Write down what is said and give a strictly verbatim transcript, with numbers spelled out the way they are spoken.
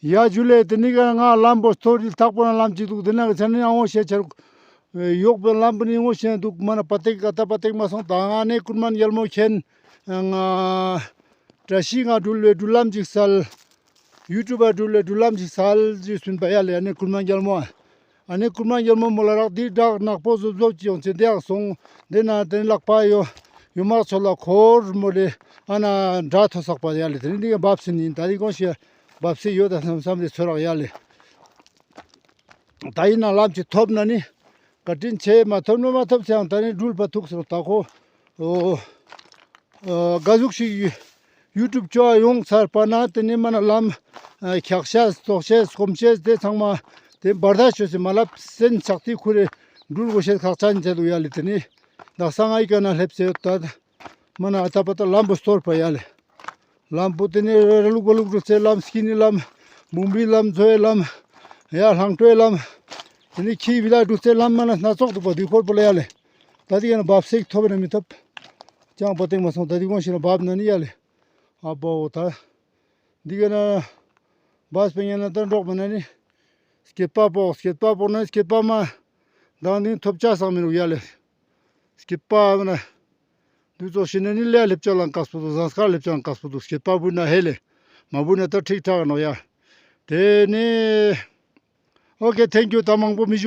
ཡ་ཇུ་ལེ། དེ་ནི་ག་ང་ལམ་བོ་སྟོར་ཡིལ་ཐག་པོ་ན་ལམ་ཅིག་འདུག་དེ་ན་གི་ཚན་ནི་ཨང་བོ་ཤེས་ཆར་ཡོག་པའི་ལམ་བོ་ནི་ངོ་ཤེས་འདུག་མ་ན་པ་ཏེག་ག་ཏ་པ་ཏེག་མ་སོང་ད་ང་ནི་ཀུན་མན་རྒྱལ་མོ་མཁྱེན་ང་བཀྲ་ཤིས་ང་འགྲུལ་བའི་འགྲུལ་ལམ་ཅིག་སལ། ཡུ་ཊུབ་པ་འགྲུལ་བའི་འགྲུལ་ལམ་ཅིག་སལ་ཟེར་སུན་པ་ཡ་ལེ། ཨ་ནི་ཀུན་མན་རྒྱལ་མོ། ཨ་ནི་ཀུན་མན་རྒྱལ་མོ་མོ་ལ་རག་དེ་བྲག་ནག་པོ་ཟོབ་ཟོབ་ཅིག་ཡོང་ཚེ་དེ་ཡག་སོང་། དེ་ན་དེ་ནི་ལག་པ་ཡོ་ཡོ་མག་ཚོ་ལ་འཁོར་མོ་ལེ། ཨ་ན་དགྲ་ཐོ་སག་པ་ཡ་ལེ། དེ་ནི་འདི་ག་བབས་སེ་ནི་ད་རི་གོང་ཞེ་བབས་སེ་ཡོད་ད་བསམ་བསམ་རེ་ཚོད་རག་ཡ་ལེ། ད་ཡིན་ན་ལམ་ཅིག་ཐོབ་ན་ནི་བཀའ་དྲིན་ཆེ། མ་ཐོབ་ན་མ་ཐོབ་ཚེ་ཡང་ད་ནི་འགྲུལ་པ་ཐུག་སོང་ད་ཁོ། ཨོ། ཨ་ག་ཟུག་ཞིག་ཡུ་ཡུ་ཊུབ་ཅོ་ཡོང་ཚར་པ་ན་དེ་ནི་མ་ན་ལམ་ཨ་འཁྱག་ཤ་ལྟོགས་ཤ་སྐོམ་ཤ་དེ་ཚང་མ་དེ་བར་ད་ཆོས་སེ་མ་ལབ་སེན་ཆག་ཏི་ཁུ་རེ་འགྲུལ་གོ་ཤེས་ཁག་ཅན་ཆེ་འདུག་ཡ་ལེ། དེ་ནི་དག་ས་ང་ཡི་ཀ་ན་སླེབས་སེ་ཡོད་ད། མ་ན་ཨ་ཏ་པ་ཏ་ལམ་བོ་སྟོར་པ་ཡ་ལེ། ལམ་བོ་དེ་ནི་ར་ལུག་པ་ལུག་འགྲོ་ཚེ་ལམ་སྐྱིད་ནི་ལམ་མུམ་བི་ལམ་མཛོའི་ལམ་ཡ་ལྷང་ཏོའི་ལམ་དེ་ནི་ཁྱི་བི་ལ་འགྲོ་ཚེ་ལམ་མ་ན་སྣ་ཚོགས་འདུག་པ་དུས་འཁོར་པོ་ལ་ཡ་ལེ། ད་དེ་ཡ་ན་བབས་སེ་ཐོབ་ན་མི་ཐོབ། ཅང་པ་ཏེང་མ་སོང་ད་དེ་གོང་ཞིག་ན་བབས་ན་ནི་ཡ་ལེ། ཨ་བོ་ད། འདི་ག་ན་བབས་པ་ཡ་ན་ད་འགྲོགས་པ་ན་ནི། སྐེད་པ་པོག་སྐེད་པ་པོག་ན་སྐེད་པ་མ། དང་ནི་ཐོབ་ཆ་སང་མི་རུ་ཡ་ལེ། སྐེད་པ་མ་ན། དུས་ཚོད་ཤི་ན་ནི་ལས་ལེབ་ཅོ་ལང་ཀག་སྤོ་འདུག་ཟངས་དཀར་ལེབ་ཅོ་ལང་ཀག་སྤོ་འདུག་སྐེད་པ་བུ་ན་ཧེ་ལེ། མ་བུ་ན་ད་ཁྲིག་ཁྲག་ནོ་ཡ། དེ་ནི། ཨོ་ཀེ་ཐེང་ཀྱུ། ད་མང་པོ་མི་ཞུ།